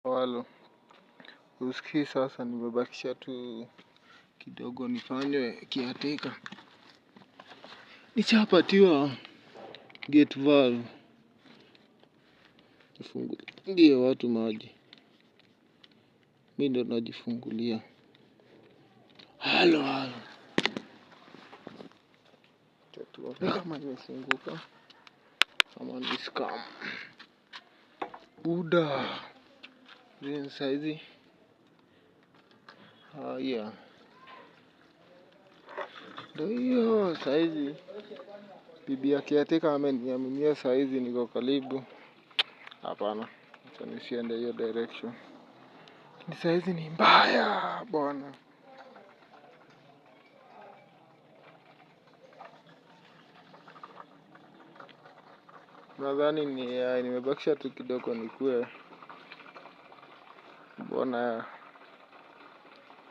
Walo. Usikii sasa nimebakisha tu kidogo nifanywe caretaker. Nishapatiwa gate valve. Nifungulie watu maji. Mi ndo najifungulia. Halo halo. Tuone kama imefunguka ama ni scam. Buda. Saizi. Haya. Ndio hiyo saizi. Bibi ya caretaker ameniaminia saizi niko karibu. Hapana, acha nisiende hiyo direction. Ni saizi ni mbaya bwana. Nadhani ni nimebakisha tu kidogo nikue bwana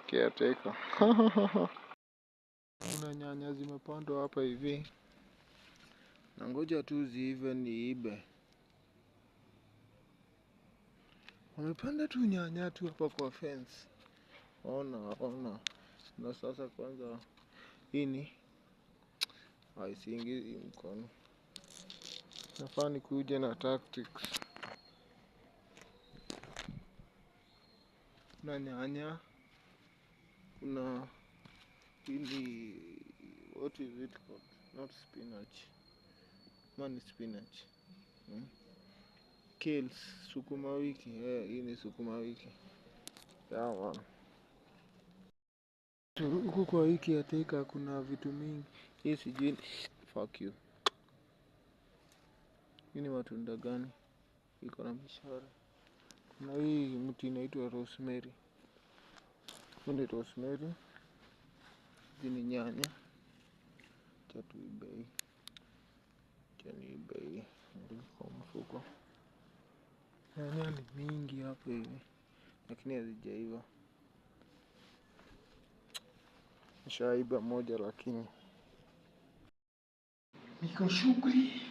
caretaker. Kuna nyanya zimepandwa hapa hivi. Na ngoja tu ziive niibe. Wamepanda tu nyanya tu hapa kwa fence. Ona, ona. Na sasa kwanza hii ni haisiingizi mkono. Nafaa nikuje na tactics. Kuna nyanya, kuna hii ni, what is it called? Not spinach. Man spinach. Kales, sukuma wiki. Hii ni sukuma wiki. Yeah, man. Huku kwa wiki ya Thika kuna vitu mingi. Hii sijui, fuck you. Hii ni matunda gani? Iko na mishale. Kuna hii mti inaitwa rosemary. Hii ni rosemary. Hii ni nyanya. Acha tuibe hii. Acha niibe hii. Ndio kwa mfuko. Nyanya ni mingi hapa hivi. Lakini hazijaiva. Nishaiba moja lakini niko shughuli.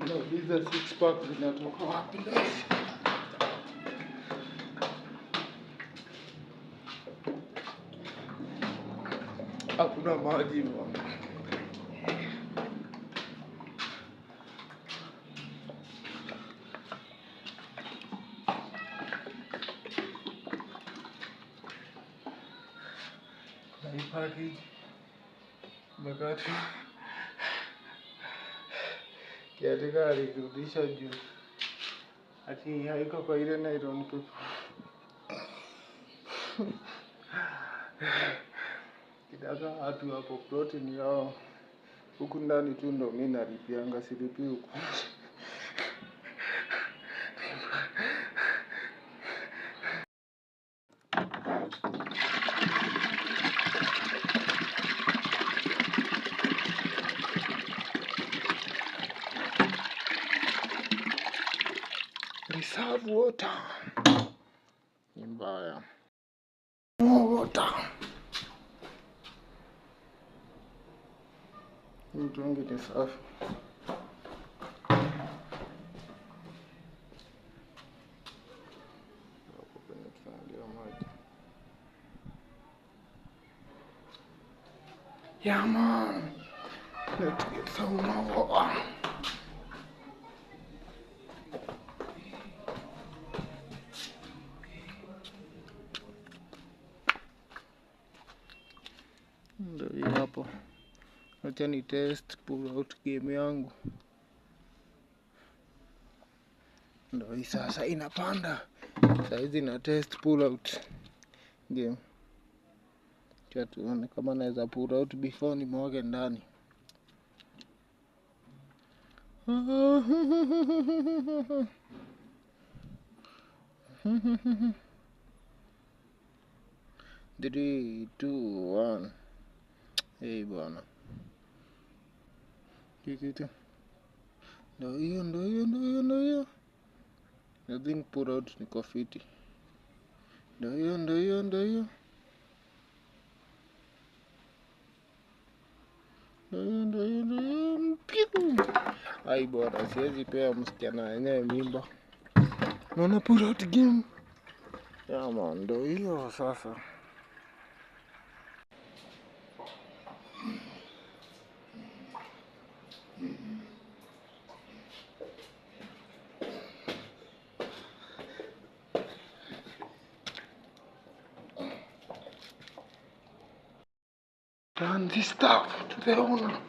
Nauliza six pack zinatoka wapi guys? Hakuna maji bwana. Kuna hii package mkate caretaker alirudisha juu ati haiko kwa ile nylon paper. Kidaka watu hapo protein yao huku ndani tu ndo mi nalipianga, silipi huku. Reserve water. Ni mbaya. More water. Mtungi ni safi. Hapo kwenye tunalia maji. Yeah man. Let's get some more water. Ndio hii hapo. Acha ni test pull out game yangu. Ndio hii sasa inapanda. Saizi na test pull out game. Acha tuone kama naweza pull out before nimwage ndani. 3, 2, 1. Hey bwana. Kitu. Ndio hiyo, ndio hiyo, ndio hiyo, ndio hiyo. I think pull out niko fiti. Ndio hiyo, ndio hiyo, ndio hiyo. Ndio piu. Ai bora, siwezi pea msichana wenyewe mimba. Naona pull out game. Yeah man, ndio hiyo sasa. Turn this stuff to the owner.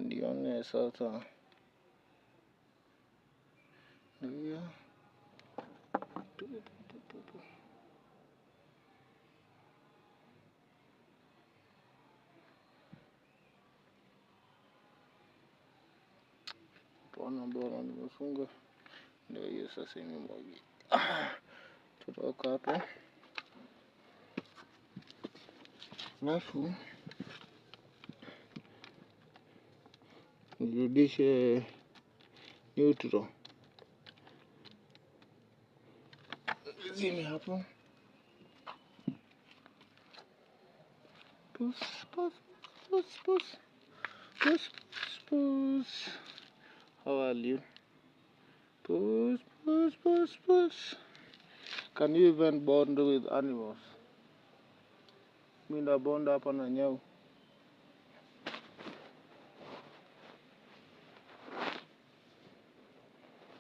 Nione sasa. Ndio. Bwana bora nimefunga. Ndio hiyo sasa imemwagika. Tutoka hapo. Alafu nirudishe neutral. Zime hapo. Pus, pus, pus, pus. Pus, pus. How are you? Pus, pus, pus, pus. Can you even bond with animals? Mimi na bond hapa na nyau.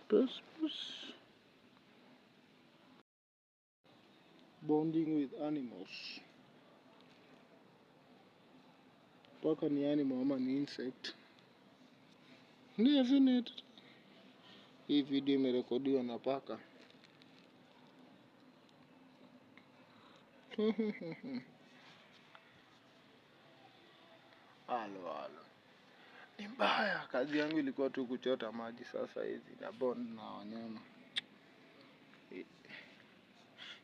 Pus, pus. Bonding with animals. Paka ni animal ama ni insect? Definite. Hii video imerekodiwa na paka. Halo halo. Ni mbaya, kazi yangu ilikuwa tu kuchota maji, sasa hizi na bond na wanyama.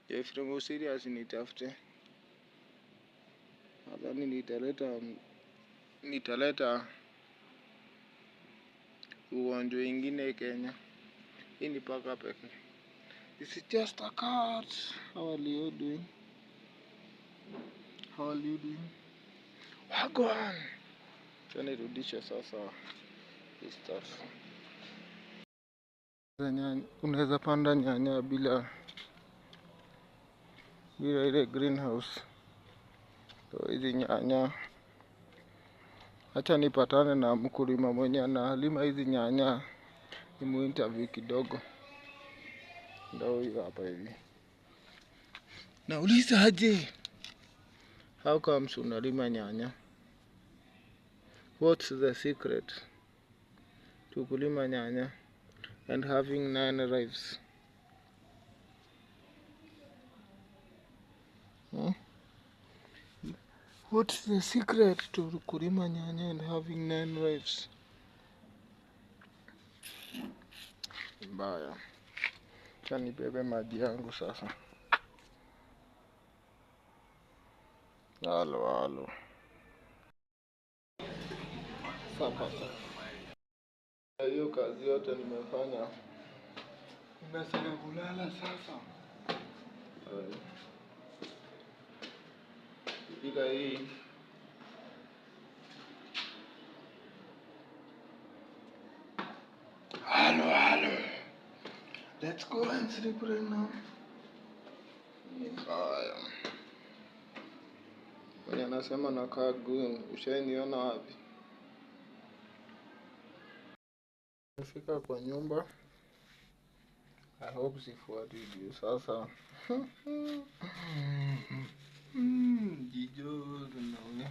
Jeffrey serious nitafute. Nadhani nitaleta ugonjwa ingine Kenya. Hii ni paka peke. This is just a cat. How are you doing? How are you doing? Wagwan. Nirudishe sasa hii stuff. Unaweza panda nyanya bila ile greenhouse. So hizi nyanya, acha nipatane na mkulima mwenye analima hizi nyanya, nimu interview kidogo. Ndio huyo hapa hivi. Nauliza aje, how comes unalima nyanya? What's the secret to kulima nyanya and having 9 lives? What's the secret to kulima nyanya and having 9 lives? Mbaya. Acha nibebe maji yangu sasa. Halo halo. Sapa. Hiyo kazi yote nimefanya. Nimesema kulala sasa. Kupika hii. Halo halo. Let's go and sleep right now. Haya. Mwenye anasema nakaa goon, ushainiona wapi? Nimefika kwa nyumba. I hope sifuati juu sasa. Jijo zinaongea.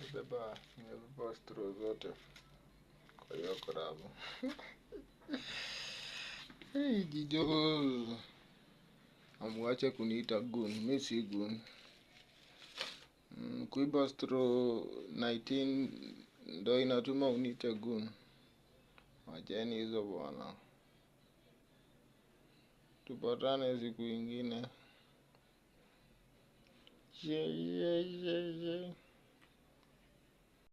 Nimebeba straw zote kwa hiyo karabu. Hey, Jijo. Amuache kuniita goon, mimi si goon. Kuiba straw 19 Ndo inatuma uniite goon. Wacheni hizo bwana. Tupatane siku ingine. Yeah, yeah, yeah.